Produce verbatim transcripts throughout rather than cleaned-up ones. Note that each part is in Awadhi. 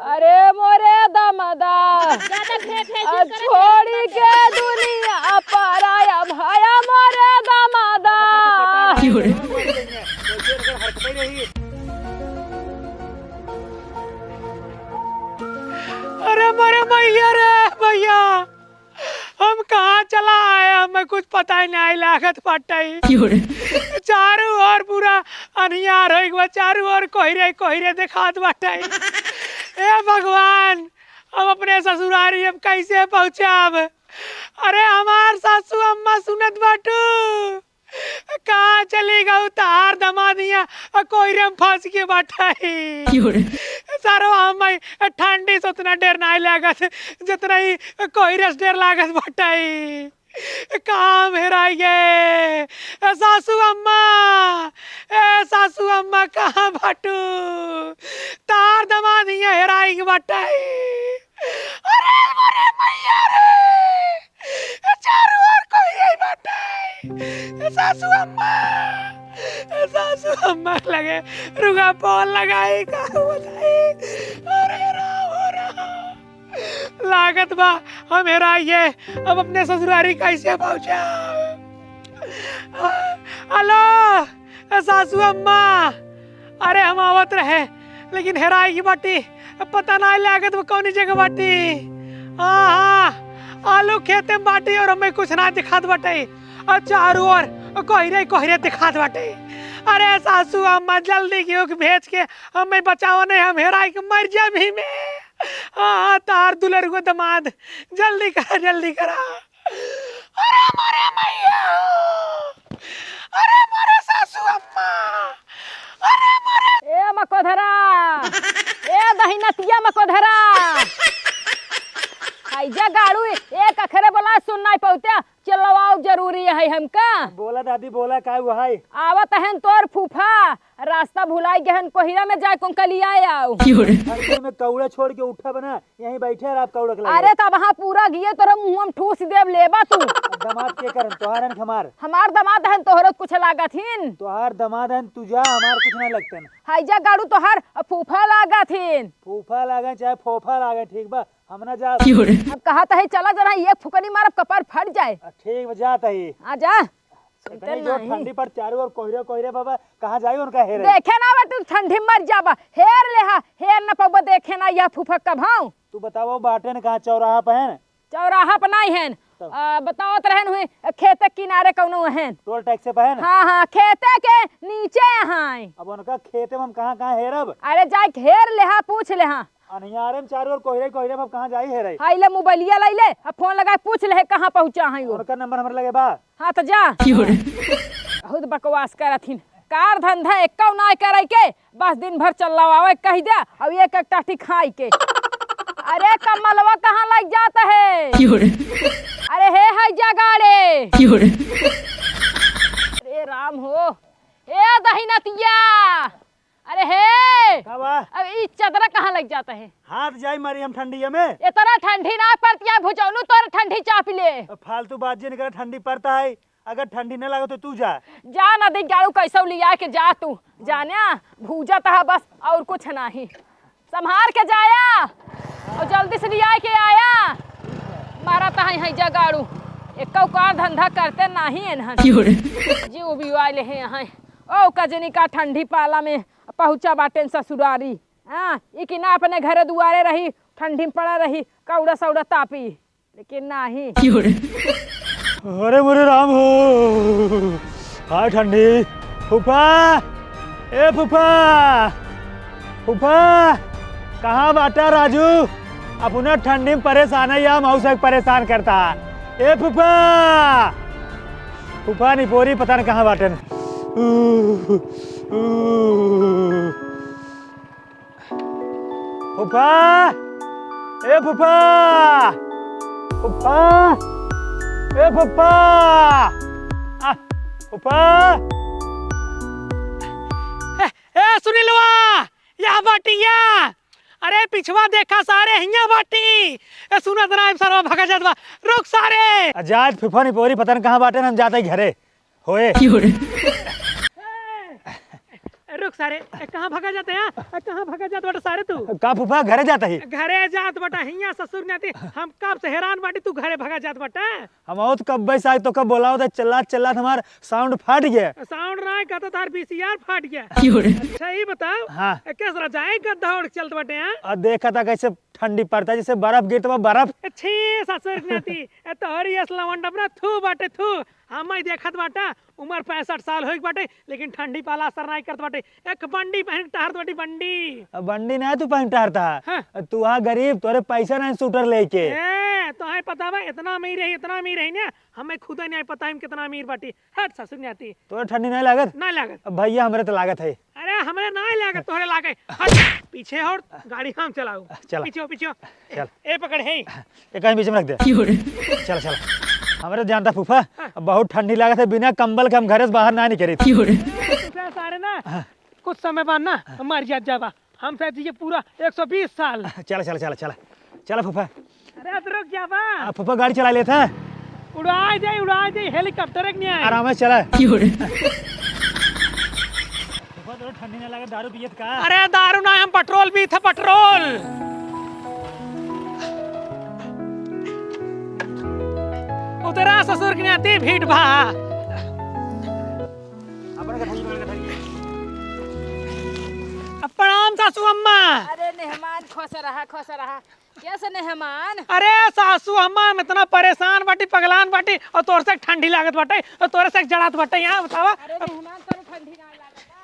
अरे मोरे दमादा, ज्यादा भे-, भे-, आ, जिन करे छोड़ी के दुनिया पराया भाया मोरे दमादा। अरे मोरे मैया रे भैया, हम कहाँ चला आए, हमें कुछ पता ही नहीं लागत बाटइ। क्यों रे? चारू ओर पूरा अन्हियार होइ गवा, चारू ओर कोहिरे कोहिरे देखात बाटइ। ए भगवान, हम अपने ससुरारी अब कैसे पहुँचब? अरे हमार सासू अम्मा सुनत बाटू, कहाँ चली गऊ तहार दमाद हियाँ कोहिरे में फँस के बाटइ। क्यों रे? सरवा हमें ठंडी से उतना डेर नाहीं लागत, जितना ही कोहिरे से डेर लागत बाटइ। कहाँ हम हेराइ गए? ए सासू अम्मा, ए सासू अम्मा, कहाँ बाटू? तहार दमाद हियाँ हेराइ गए बाटइ। अरे मोरे मैया रे, ए चारू ओर कोहिरे बाटइ। ए सासू अम्मा, ए सासू अम्मा लगे रुआ फोन लगाई, का बताई? अरे राम हो राम। लागत बा हम हेराइ गए, अब अपने ससुरारी कैसे पहुँचा? हेलो, ए सासू अम्मा, अरे हम आवत रहे, लेकिन हेराइ गई बाटी, अब पता नाहीं लागत बा कौनी जगह बाटी। हाँ, हाँ, आलू खेते में बाटी और हमें कुछ ना दिखात बाटे, और चारू ओर कोहिरे कोहिरे दिखात बाटे। अरे सासू अम्मा, जल्दी केहू के भेज के हमें बचावा, नहीं हम हेराइ के मर जाब ही में। हाँ, हाँ, तार दुलरुआ दमाद, जल्दी करा, जल्दी करा। अरे मोरे मैया, अरे मोरे सासू अम्मा, अरे मोरे ए मकोधरा, ए दहिनतिया मकोधरा, हैजा गाड़ू, एक अखरे बोला सुन नाहीं पउते, चिल्लवाउ जरूरी है हमका। बोला दादी, बोला, का हुआ है? आवत हन तोर फूफा, रास्ता भुलाइ गए हन, कोहिरा में जाए कुन कलिया आओ। ठंडी में कौड़ा छोड़ के उठा बना, यहीं बैठे रह, आप कौड़ा के लगे। अरे तब हाँ पूरा गिए तोरे मुँह में ठूस देब, लेबा तू। अब दमाद के करन, तोहार हन कि हमार? हमार दमाद हन, तोहरे कुछ लागत हिन। तोहार दमाद हन, तू जा, हमार कुछ ना लगतन। हैजा गाड़ू तोहार फूफा लागत हिन। फूफा लागे चाहे फोफा लागे, ठीक बा, हम ना जाब। अब कहा तही चला जरा, एक फुकनी मारब कपार फट जाए। आ, ठीक बा, जात ही। आ जा। सुनते इतनी जोर नहीं। ठंडी पर चारू ओर कोहिरे कोहिरे बाबा, कहाँ जाई उनका हेरे? देखे ना बा तू ठंडी मर जाबा, हेर लेहा, हेर न पउबा, देखे ना यह फूफा कब हाँ। तू बतावा बाटेन कहाँ, चौराहा पे हैं? चौराहा पे नाहीं हैं। तब? आ, बतावत रहन हुई, खेते किनारे कौनो हैं। टोल टैक्स पे हैं? हाँ, हाँ, खेते के नीचे हैं। अब उनका खेते में हम कहाँ, कहाँ हेरब? अरे जाए के हेर लेहा, पूछ लेहा। अनियारे में चारू ओर कोहिरे कोहिरे में अब कहाँ जाई हेरे? हाय ले मोबाइलिया लाई ले, अब फोन लगाए पूछ ले कहाँ पहुँचा है वो। उनका नंबर हमरे लगे बा। हाँ तो जा। बहुत बकवास करत हिन। कार धंधा एक्कौ नाय करे के, बस दिन भर चल्लावे कहि द्या, अब एक एक टाटी खाई के। अरे कमलवा कहाँ लग जात है? अरे हे है जगाड़े। अरे राम हो, ए दहिनतिया। अरे हे! का बा? अब ई चदरा कहाँ लग जात है? हाथ जाई मारी हम ठंडिया में। इतना ठंडी ना पड़त है, भुजौनू तोर ठंडी चाप ले। अब फालतू बात जे निकला, ठंडी पड़त है, अगर ठंडी ना लागत तो तू जा। जा ना दे गाड़ू कैसौ लिया के जा तू। जान्या, भूजत है बस और कुछ नहीं। संभार के जाया और जल्दी से लिया के आया। मारत है हैजा गाड़ू, एक्कौ कार धंधा करते नहीं एनहन। जी उबिया ले हैं। ओ कजनी का ठंडी पाला में पहुँचा बाटेन ससुरारी। हाँ, ई कि ना अपने घरे दुआरे रही, ठंडी में पड़ा रही, कौड़ा सौड़ा तापी, लेकिन नाही। अरे मोरे राम हो, हाय ठंडी। फूफा, ए फूफा, फूफा, कहाँ बाटा राजू? अपना ठंडी में परेशान है या मौसा के परेशान करता। ए फूफा, फूफा निपोरी पता न कहाँ बाटन। ऊ, ऊ। फूफा, ए फूफा, फूफा, ए फूफा, आ, फूफा। ए, ए सुनीलवा, या बाटिया। अरे पिछवा देखा सारे हिया बाटी। ए सुनत ना सरवा भगा जात बा। रुक सारे। आ जात फूफा निपोरी पता न कहाँ बाटे, हम जाते घरे। होए। सारे, ए, कहाँ भगा जाते हैं? ए, कहाँ भगा जात बाटे सारे तू? का फूफा, घरे जात ही? घरे जात बाटा हियाँ ससुर नाती। हम कब से हैरान बाटी, तू घरे भगा जात बाटा। हम आउत कब्बे से आज तोका बोलावत है, चिल्लात चिल्लात हमार sound फाट गया। Sound ना कहता, तार VCR फाट गया। क्यों रे? अच्छा, ई बताओ, हाँ। ए, केस रजाई गद्दा ओढ़ के चलत बाटे, हाँ? आ, देखा था कैसे ठंडी पड़ता है, जैसे बर्फ गिरत बा, बर्फ। ए, छी, ससुर के नाती, ए, तोहरी अस लवंडा पर थू बाटे, थू। हम ही देखत बाटा, उमर पैंसठ साल होइक बाटे, लेकिन ठंडी पाला असर नाई करत बाटे। एक बंडी पहन के टहरत बाटी, बंडी। अब बंडी ना तू पहन टहरता। हाँ। तू वहाँ गरीब, तोरे पैसा नहीं सूटर लेके। ए, तोहे पता बा, इतना अमीर है, इतना अमीर है ना, हमें खुद नहीं पता हम कितना अमीर बाटी। हट ससुर नाती। तोरे ठंडी नहीं लागत? नहीं लागत। अब भैया हमरे तो लागत है। अरे हमरे नहीं लागत, तोहरे लागे। हट, पीछे हो, गाड़ी हम चलाऊ। चला। पीछे हो, पीछे हो। चल। ए पकड़ है। एक बीच में रख दे। क्यों रे? चल, चल। हमरे जानता फूफा, हाँ। बहुत ठंडी लागत है, बिना कंबल के हम घरे से बाहर ना निकली। क्यों रे? फूफा सारे ना, हाँ। कुछ समय बाद ना, हाँ। मर जात जाबा। हम शायद ये पूरा एक सौ बीस साल। चला, चला, चला, चला। चला फूफा। अरे, अब रुक जाबा। आ, फूफा गाड़ी चला लेत है। उड़ाई दे, उड़ाई दे, helicopter एक नहीं आए। आराम से चला। क्यों रे? फूफा, तोरे ठंडी ना लगे, दारू पियत का? अरे, दारू ना, हम petrol पीत है, petrol। उतरा ससुर के नाती भीड़ भा। अपन के ठगी, अपन के ठगी। अब प्रणाम सासू अम्मा। अरे मेहमान, खुश रहा, खुश रहा। कैसे मेहमान? अरे सासू अम्मा, हम इतना परेशान बाटी, पगलान बाटी, और तोर से ठंडी लागत बाटे, और तोर से जड़ात बाटे, यहाँ बतावा। अरे मेहमान, तोरे ठंडी ना लागत बा?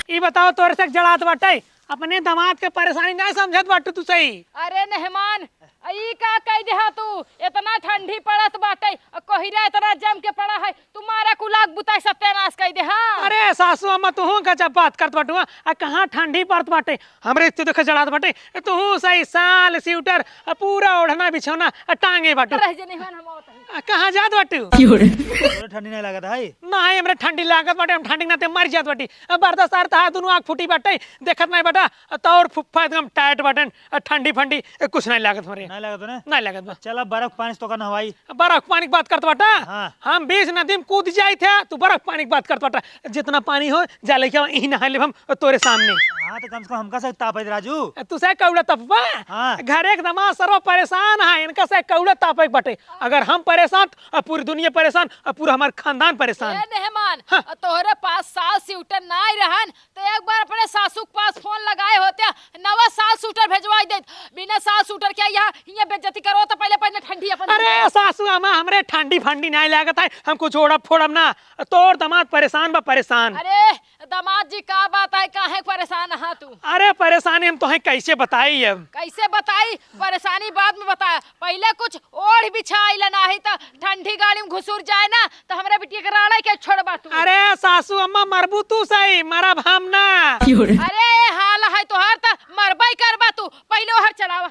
ई बताओ, तोरे से जड़ात बाटे, अपने दामाद के परेशानी नहीं समझत बाटू तू सही। अरे मेहमान, ई का कह देहा तू? इतना ठंडी पड़त बाटे, और कोहिरा इतना जम के पड़ा है, तुम्हारा कुलाग बुताई सत्यानाश कह देहा। अरे सासू अम्मा, तुहू का जब बात करत बाटू, आ कहाँ ठंडी पड़त बाटे, हमरे इतने देखे जड़ात बाटे, तुहू सही साल स्वेटर, आ पूरा ओढ़ना बिछौना, आ टांगे बाटू। रह जे मेहमान, हम आवत हई। आ कहाँ जात बाटू? तोरे ठंडी नहीं लागत है? नहीं, हमरे ठंडी लागत बाटे, हम ठंडी के नाते मर जात बाटी। अब बर्दाश्त सार तहार दुनू आँख फूटी बाटे, देखत नहीं बाटा, आ तोर फुफ्फा एकदम tight बाटन, आ ठंडी फंडी, ए, कुछ नहीं लागत हमरे। नहीं लागत ना? नहीं लागत बा। चला बर्फ पानी से तोका नहवाई। बर्फ पानी की बात करत बाटा? हाँ। हम बीच नदी में कूद जाइत है, तू बर्फ पानी की बात करत बाटा। जितना पानी हो, जा लेके आवा, यहीं नहा लेब हम तोरे सामने। हाँ, तो कम से कम हमका से ताप है राजू। तू से कौड़ा तपबा? हाँ। घरे के दामाद सरवा परेशान है, इनका से कौड़ा तापे के बाटे। अगर हम परेशान, अब पूरी दुनिया परेशान, अब पूरा हमार खानदान परेशान। ए मेहमान, हाँ। तोहरे पास साल स्वेटर नाई रहन, तो एक बार अपने सासू के पास फोन लगाए होते, नवा साल स्वेटर भेजवाई देत। बिना साल स्वेटर के यहाँ, यहाँ बेइज्जती करो तो पहले, पहले ठंडी अपन अरे सासू अम्मा, हमरे ठंडी फंडी नहीं लागत है, हम कुछ ओढ़ब फोड़ब ना। तोर दामाद परेशान बा, परेशान। अरे दामाद जी, का बात है, काहे परेशान हा तू? अरे परेशानी हम तोहे कैसे बताई अब? कैसे बताई? परेशानी बाद में बता, पहले कुछ ओढ़ बिछाई ला, नाही त ठंडी गाड़ी में घुसुर जाए ना, त हमरे बिटिया के राड़े के छोड़बा तू। अरे सासू अम्मा, मरबू तू सही, मरब हम ना। अरे ये हाल है तोहार, त मरबई करबा तू। पहले ओहर चढ़ावा।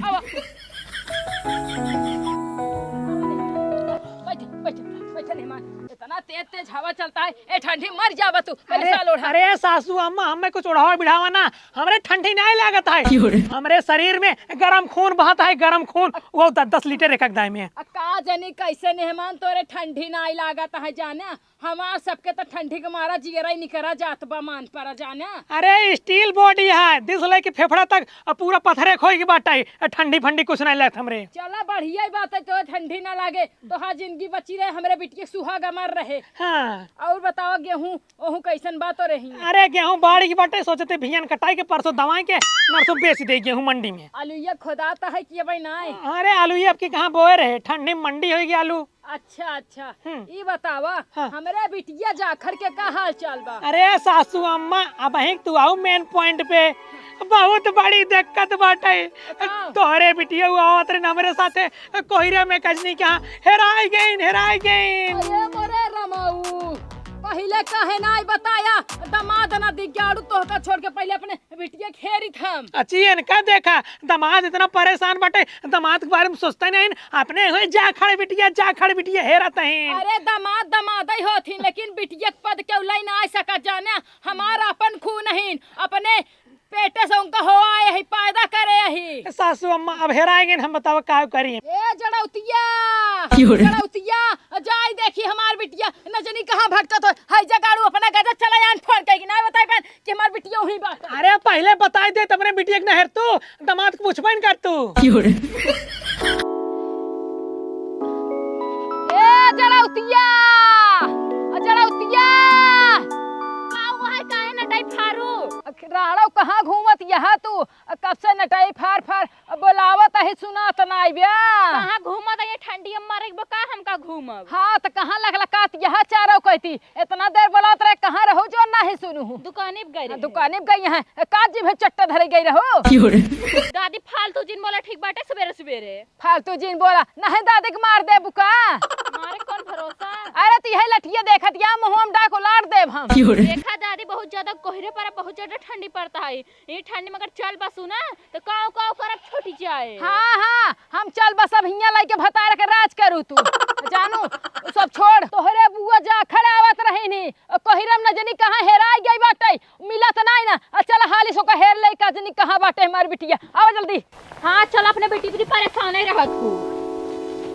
आवा। बैठ, बैठ, बैठ मेहमान। इतना तेज तेज हवा चलता है, ए ठंडी मर जाबा तू। पहले अरे, साल ओढ़ा। अरे सासू अम्मा, हमें कुछ ओढ़ावा बिढ़ावा ना, हमरे ठंडी नहीं लागत है। हमरे शरीर में गरम खून बहत है, गरम खून, वो दस दस लीटर एक एक दाई में। आ का जानी कैसे मेहमान तोरे ठंडी नहीं लागत है जाने। हमार सबके तो ठंडी के मारा जियरा ही निकरा जात बा मान पर जाने। अरे steel body है, दिस लेके फेफड़ा तक, अब पूरा पत्थरे खोई के बाटा है, ठंडी फंडी कुछ नहीं लागत हमरे। चला बढ़िया ही बात है, तो ठंडी ना लागे, तोहार जिंदगी बची रहे, हमरे बिटिया सुहाग अमर रहे। हाँ। और बतावा गेहूं ओहू कैसन बा तोरे हियां? अरे गेहूं बाड़ी के बाटे, सोचते बिहन कटाई के परसों दवाई के नरसों बेच दे गेहूं मंडी में। आलूया खोदात है कि अबे नाय? अरे आलूया अब की कहाँ बोए रहे, ठंडी में मंडी होई गई आलू। अच्छा अच्छा। हम्म। ई बतावा, हाँ। हमरे बिटिया जाखड़ के का हाल चाल बा? अरे सासू अम्मा, अबहीं तू आऊ main point पे। बहुत बड़ी दिक्कत बाटे। का? तोहरे बिटिया आवत रहे हमरे साथे, कोहिरे में कजनी के यहाँ हेराई गईन, हेराई गईन। अरे मोरे रमाऊ, पहिले काहे नाई बताया? दमाद ना दिग्याड़ू तोहका छोड़ के पहिले अपने बिटिया के हेरित हम। अच्छी इनका देखा, दमाद इतना परेशान बाटे, दमाद के बारे में सोचता नहीं, अपने हुए जाखड़ बिटिया, जाखड़ बिटिया हेरत हैं। अरे दमाद दमाद ही होत ही, लेकिन बिटिया के पद के उलाई ना आ सका जाने, हमार अपन खून ही, अपने पेटे से उनका हो आए ही, पैदा करे ही। सासू अम्मा, अब हेराएंगे, हम बतावा का करी। ए जड़ौतिया, क्यों रे? गड़ौतिया, जाई देखी हमार बिटिया, न जनी कहाँ भटकत हो। हाय जा गाड़ू अपना गजब चला यान फोन कइके ना बताई बहन कि हमार बिटिया वहीं बा। अरे पहिले बताई दे, तबने बिटिया के ना हेर तू, दामाद के पूछबे न कर तू। क्यों रे? ए जड़ौतिया, ए जड़ौतिया। का हुआ है, काहे नटाई फारू? राड़ो कहाँ घूमत यहाँ तू? कब से नटाई फार फार बोलावत ही, सुनात नाई ब्या। कहाँ घूमत है ये ठंडी में मरे के बा, का हमका घूमब? हाँ, त कहाँ लकलकात यहाँ चारो कहती? इतना देर बोलावत रहे, कहाँ रहू जो नाही सुनू हूँ? दुकाने पे गई हाँ, रहे। दुकाने पे गई हैं। का जी भे चट्टा धरे गई रहो? क्यों रे? दादी फालतू जिन बोला ठीक बाटे सबेरे सबेरे। फालतू जिन बोला, नहीं दादी के मार देबू का? मारे कौन भरोसा? अरे त यही लठिया देखत या मुँह में डाको लार देब हम। क्यों रे? देखा दादी बहुत ज्यादा कोहरे पर बहुत ज्यादा ठंडी पड़ता है। ई ठंड में अगर चल बसू ना, तो काव काव करब छूट जाए। हाँ, हाँ, हम चल बसब हियाँ लइके भतार के राज करू तू। जानू, उ सब छोड़। तोहरे बुआ जाखर आवत रही नी, कोहिरम न जनी कहाँ हेराई गई बाटे, मिलत नाई ना। आ चल हाली सो का हेर ले का जनी कहाँ बाटे हमार बिटिया। आवा जल्दी। हाँ, चल अपने बेटी पर परेशान ही रहत हूँ।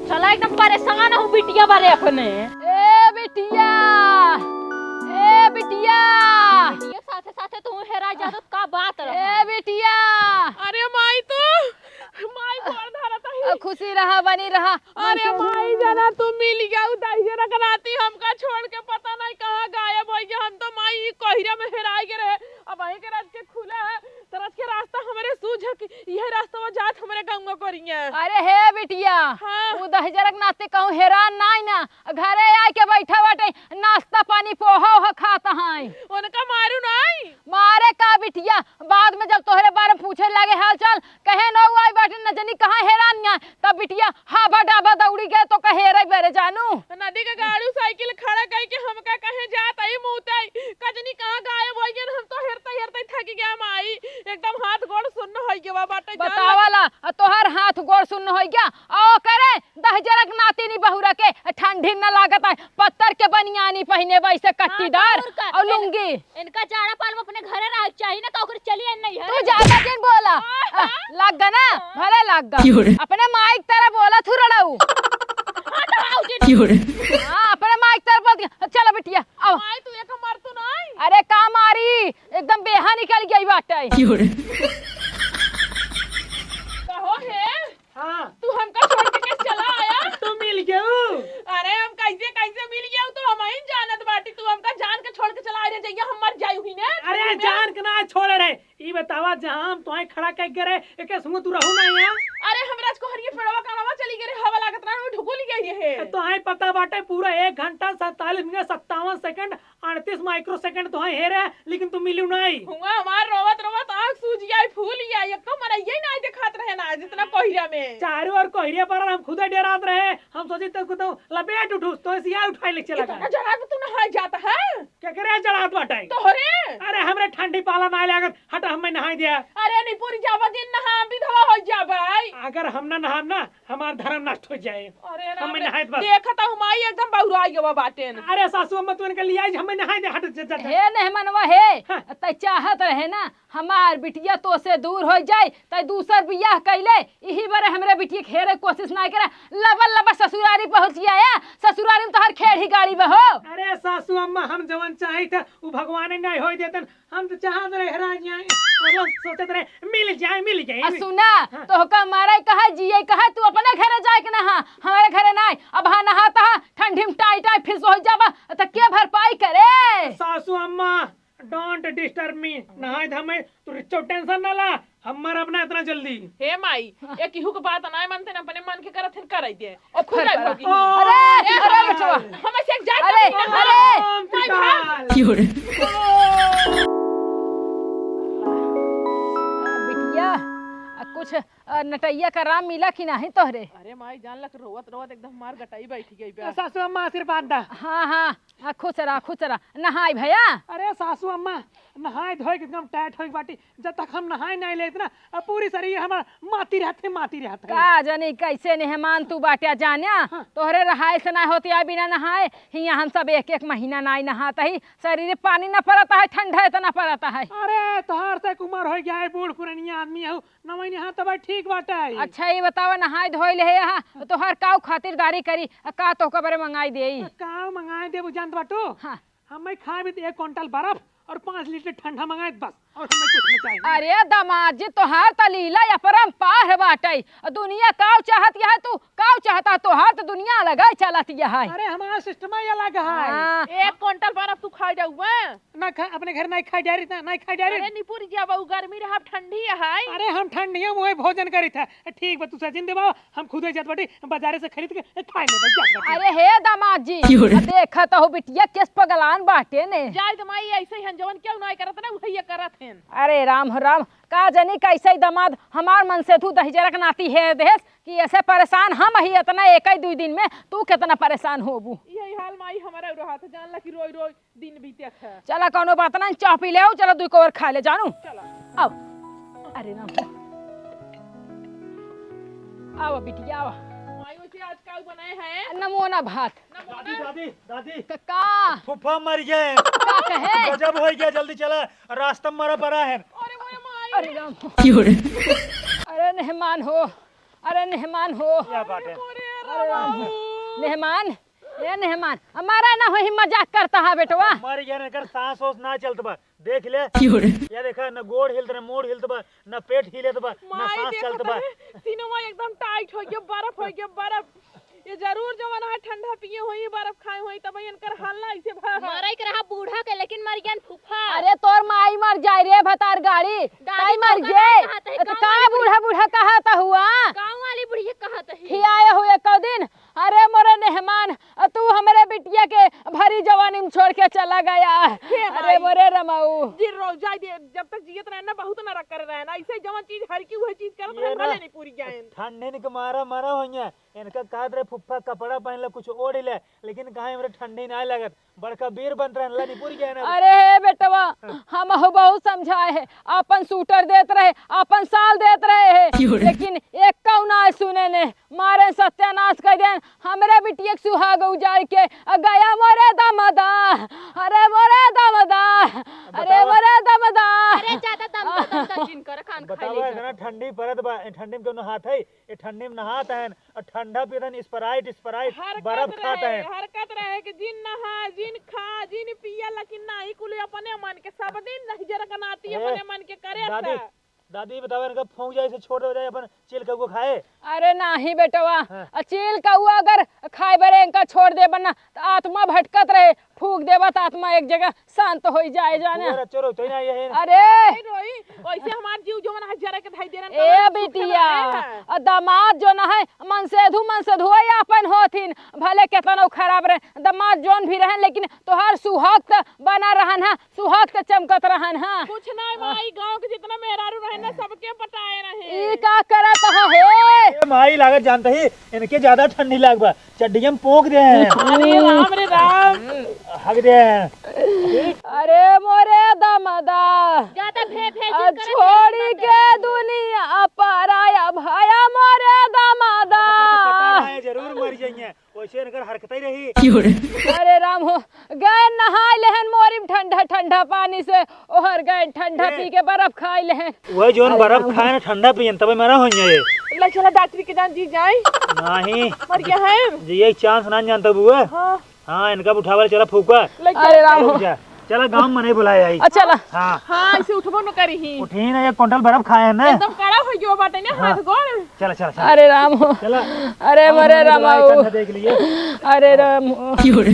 चला एकदम परेशान हूँ बिटिया बारे अपने। ए बिटिया, ए बिटिया। बिटिया साथे साथे तू हेरा जा तो का बात रहा? ए बिटिया। अरे माई तू, माई गोड़ धरत ही। खुशी रहा, बनी रहा। अरे माई जाना तू मिल गया, उ दहिजरा के नाती हमका छोड़ के पता नहीं कहाँ गायब हो गया। हम तो माई ई कोहिरा में हेराई के रहे, अब वहीं के राज के खुला है। तरस के रास्ता हमरे सूझ ह कि इहे रास्ता वो जात हमरे गंगा करिया। अरे हे बिटिया, हाँ। उ दहिजरक नाते कहूँ हेरान नाई ना, घरे आए के बैठा बाटे, नाश्ता पानी पोहा ओहा खात हैं। उनका मारू नाई? मारे का बिटिया, बाद में जब तोहरे बारे में पूछे लागे हाल चाल, कहे न उ आई बाटे न जनी कहाँ हेरान है, तब बिटिया हाबा डाबा दौड़ी गए तो कहे रे बेरे जानू। नदी के गाड़ू साइकिल खड़ा कई के हमका कहे जात आई मुतई, कजनी कहाँ गायब हो गए, हम तो हेरते हेरते थक गया माई, एकदम हाथ गोड़ सुन्न हो गया बाटे जान लगे। बतावाला, आ तोहर हाथ गोड़ सुन्न हो गया, आ ओकरे दहिजरक नातिनी बहुरा के ठंडी न लागत है, पत्तर के बनियानी पहिने बा, ऐसे कट्टीदार हाँ, तो और का? और लुंगी। इनका जाड़ा पाल में अपने घरे रहे के चाहिए ना, का ओकरे चलिए नहीं है। तू ज्यादा जिन बोला। आहा। आ, लग गा ना, भले लग गा। क्यों रे? अपने माई की तरह बोला थू रड़ऊ। हट, आओ जिन। क्यों रे? हाँ, अपने माई की तरह बोल दिया। चलो बिटिया, आओ। माई, तू एक मार तू नहीं। अरे का मारी, एकदम बेहा निकल गई बाटे। क्यों रे? कहो हे, हाँ। तू हमका छोड़ के कैसे चला आया? तू मिल गयू। अरे हम कैसे, कैसे मिल गया, तो हम ही जानत बाटी। तू हमका जान के छोड़ के चला आया, जइया हम मर जाई हुई ने। अरे जान के ना छोड़े रहे। ई बतावा, जहाँ हम तोहे खड़ा कइ के रहे, एके संग तू रहू ना यहाँ। अरे हम राजकोहरिया पेड़वा कानवा चली गए रे, हवा लागत ना, वो ढुकुल गई है। तोहे पता बाटे, पूरा एक घंटा सैंतालीस मिनट सत्तावन सेकंड अड़तीस माइक्रोसेकंड तोहे हेरे, लेकिन तू मिलू नाई। हुआ हमार रोवत रोवत आँख सूज जाए, फूल जाए, एको मनइये नाई देखात रहे ना, जितना कोहिरा में। चारों ओर कोहिरे पर हम खुदे डेरात रहे। हम सोची तो कुछ लपेट उठूस, तो सिया उठाए ले चला इतना गया। जड़ात तू नहाए जाता है? केकरे जड़ात बाटे? तोहरे। अरे हमरे ठंडी पाला नाई लागत, हट हमें नहाई दिया। अरे नहीं पूरी जावा दिन नहा, विधवा हो जाबे। अगर हम ना नहाब ना, हमार धर्म नष्ट हो जाए। अरे राम हम रे, नहाए बस। देखत हूँ माई एकदम बौराई गवा बाटेन। अरे सासू अम्मा, तू इनके लिए आई, हमें नहाए दे, हट, जा, जा, जा। हे नेहमनवा हे, हाँ। तै चाहत रहे ना हमार बिटिया तो से दूर हो जाए, तै दूसर बियाह कैले, इही बरे हमरे बिटिया के हेरे कोशिश ना करे, लबर लबर ससुरारी पहुँच आया, ससुरारी में तोहर खेड़ी गाड़ी बहो। अरे सासू अम्मा, हम जवन चाही था, उ भगवान नहीं होई देतन, हम तो चाहत रहे हेरा जाए, मतलब सोचत रहे मिल जाए, मिल जाए, आ मिल सुना, हाँ। तोहका मारे कहे, जिए कहे, तू अपने घरे जाए के ना, हाँ, हमारे घरे ना। अब हाँ नहाता है, ठंडी में टाई टाई फिस हो जाबा, त के भरपाई करे? सासू अम्मा, don't disturb me, नहाए धमे, तू रिचो टेंशन ना ला, हम मरब ना इतना जल्दी। हे माई, हाँ। ये केहू के बात ना मानते ना, अपने मन के करत हन, कराई दे। और खुद फर आई पड़ा। भोगी। अरे, ए अरे भाई, बचवा। हम ऐसे एक जात अरे, नहीं ना। अरे। ओम माई भाग। पिताल। क्यों रे? बिटिया, आ कुछ, आ, नटैया का राम मिला कि नाही तोहरे? अरे माई, जान लग रोवत रोवत एकदम हमार गटाई बैठ गई बा। सासू अम्मा आशीर्वाद दा। हाँ, हाँ, हाँ, खुश रहा, खुश रहा। नहाई भैया। अरे सासू अम्मा, नहाए धोए के एकदम टाइट होई बाटी। जब तक हम नहाए नहीं लेत ना, अब पूरी शरीर हमार माती रहत है, माती रहत है। का जानी कैसे नेहमान तू बाट्या जान्या, हाँ। तोहरे रहाए से ना होती है बिना नहाए। हियाँ हम सब एक एक महीना नाई नहात ही, शरीर पानी न पड़त है, ठंडा इतना पड़त है। अरे तोहार से एक उम्र हो गया है, बूढ़ पुरनिया आदमी हो, नवाई नहा तब ठीक। ठीक बाटे। अच्छा, ई बतावा, नहाए धोए ले है यहाँ, तोहार काऊ खातिरदारी करी, आ का तोहका बरे मंगाई देई? का मंगाए देबू, जानत बाटू? हाँ। हमें खाए भी एक कुंटल बर्फ और पाँच लीटर ठंडा मंगाए बस, और हमें कुछ नहीं चाहिए। अरे दामाद जी, तोहार त लीला अपरंपार बाटे। दुनिया काऊ चाहत यह, तू काऊ चाहता, तोहार त दुनिया अलग चलत यह। अरे, हमारा सिस्टम ही अलग है। हाँ। एक कुंटल बर्फ तू खा जाऊबा? ना खा, अपने घर नहीं खाई डायरी, ना, नहीं खाई डायरी। अरे निपुर जी, अब उ गर्मी रहा, अब ठंडी है। अरे हम ठंडियों में भोजन करी था। ठीक बा, तू सचिन देवा, हम खुदे जात बाटी बाजारे से खरीद के खाए लेबे, जा बाटी। अरे हे दामाद जी, क्यों रे? आ देखत हो बिटिया केस पगलान बाटे ने। जाए तो माई, ऐसे ही हम जवन क्यों ना करत ना, वही ये करत हैं। अरे राम हो राम, का जानी कैसे ही दामाद हमार मन से तू दहिजरक नाती है देस कि ऐसे परेशान हम ही इतना एक ही दुई दिन में, तू कितना परेशान होबू। यही हाल माई हमारा रहा था, जान ला कि रोई रोई दिन बीते था। चला, कौनो बात ना, चाह पी ले आओ, चला, दुई कोर खा ले, जानू। चला। आओ। अरे ना। आओ बिटिया, आओ। माई, वैसे आज का बनाए हैं? नमोना भात। नमोना? दादी, दादी, दादी। क-, का? फूफा मर गए। का कहे? गजब हो गया, जल्दी चला, रास्ता में मरा पड़ा है। अरे मोरे माई। अरे राम। क्यों रे? अरे मेहमान हो, अरे मेहमान हो। क्या बात है? अरे राम। मेहमान, ए मेहमान, हमारा ना हो ही मजाक करता है बेटवा। मर गया ना, एकर सांस ओस ना चलत बा। देख ले। क्यों रे? या देखा, न गोड़ हिलत, न मूड़ हिलत बा, न पेट हिलत बा, न माई सांस देखो चलत बा। तनी, सीनवा एकदम टाइट हो गया, बर्फ हो गया, बर्फ। ये जरूर जवन है ठंडा पिए होई, बर्फ खाए होई, तब इनकर हाल ना ऐसे भा। मरई के रहा बूढ़ा के, लेकिन मर गया फूफा। अरे तोर माई मर जाए रे भतार गाड़ी, दादी ताई मर तो गए। कहत है, तो गाँव का वाली बूढ़ा बूढ़ा कहत हुआ? गाँव वाली बुढ़िया कहत है। खियाए हुए कौ दिन, अरे मोरे मेहमान, तू हमरे बिटिया के भरी जवानी में छोड़ के चला गया। हे अरे माई। मोरे रमाऊ। जी रो, जाए दे, जब तक जियत रहे ना, बहुत नरक करे रहे ना, ऐसे जवन चीज हर की वही चीज करत ये रहे, ना। भले नहीं पूरी जाए। ठंडी के मारा मरा होइया, इनका कहत रहे फुफ्फा कपड़ा पहन ले, कुछ ओढ़ ले, लेकिन कहाँ हमरे ठंडी ना लगत, बड़का बीर बनत रहे, ला नहीं पूरी जाए ना। अरे हे बेटवा, हाँ। हम हो बहुत समझाए है, अपन सूटर देत रहे, अपन साल देत रहे है, क्यों रे? लेकिन एक कौ ना सुने ने, मारे सत्यानाश कर देन, हमरे बिटिया के सुहाग उजाड़ के, अ, गया मोरे दमदा, अरे मोरे दमदा, अरे बतावा। मोरे दमदा। अरे ज्यादा दमदा, दमदा जिन कर, खान खा बतावा, ले इतना जा। ठंडी परत बा, ए ठंडी में कौनो हाथ है? ए ठंडी में नहात हैं, और ठंडा पीतन, Sprite, Sprite, हरकत बर्फ खात रहे, हैं। हरकत रहे कि जिन नहा, जिन खा, जिन पिया, लेकिन नाही कुल अपने मन के, सब दिन नहीं जरा कनाती ए, अपने मन के करे दादी, था। दादी, बतावा, इनका फूंक जाए, इसे छोड़ दे जाए, अपन चील कौआ खाए। अरे नाही बेटवा, हाँ। आ चील कौआ अगर खाए बरे इनका छोड़ देबन ना, त आत्मा भटकत रहे, फूंक देबा त आत्मा एक जगह शांत होई जाए, जाने। फुआ चोरो, तो ना ये है। अरे। अरे रोई, वैसे हमार जीव जवन है जरा के धाई देना, ए तवन सुख बिटिया, रहे है। आ दामाद जौन है, मनसेधु, मनसेधु है, अपन होथिन, भले केतनो खराब रहे, दामाद जौन भी रहे, लेकिन तोहार सुहाग त बना रहन है, सुहाग त चमकत रहन है। कुछ नहीं माई, गाँव के जितना मेहरारू रहे ना, सबके पटाए रहे। ई का करत ह हे? ए माई, लागत जानत ही, इनके ज्यादा ठंडी लाग बा, चड्डिया में पोंक दे हैं। अरे राम रे राम। हग दे हैं। अरे मोरे दमदा। ज्यादा भे भे आ जिन करे छोड़ी मत के दे। दुनिया पराया भया मोरे दमदा। पता है, जरूर मर जाइए। वैसे इनकर हरकत ही रही। अरे राम हो, गए नहाए लेहन मोरी में ठंडा ठंडा पानी से, ओहर गए ठंडा ए। पी के बर्फ खाए लेहन। वही जोन अरे बर्फ राम हो। खाए ना ठंडा पियन, तबे मरा हो जाए। ले चला डॉक्टरी के जान जी जाए। नहीं। मर गया है। जी ये चांस ना जानता बुआ। हाँ। हाँ, इनका उठावे चला फूका। ले अरे चला। राम हो। जा। चला गाँव में नहीं बुलाए आई। अच्छा ला। हाँ। हाँ, इसे उठबो न करी ही। उठी ना, एक कुंटल बर्फ खाए हैं ना। एकदम कड़ा हो गयो बाटे ना हाँ। हाथ गोड़। चला, चला, चला। अरे राम हो। चला। अरे और मरे हमारे राम वाला हो। एक ठंडा देख लिए। अरे राम हो। क्यों रे?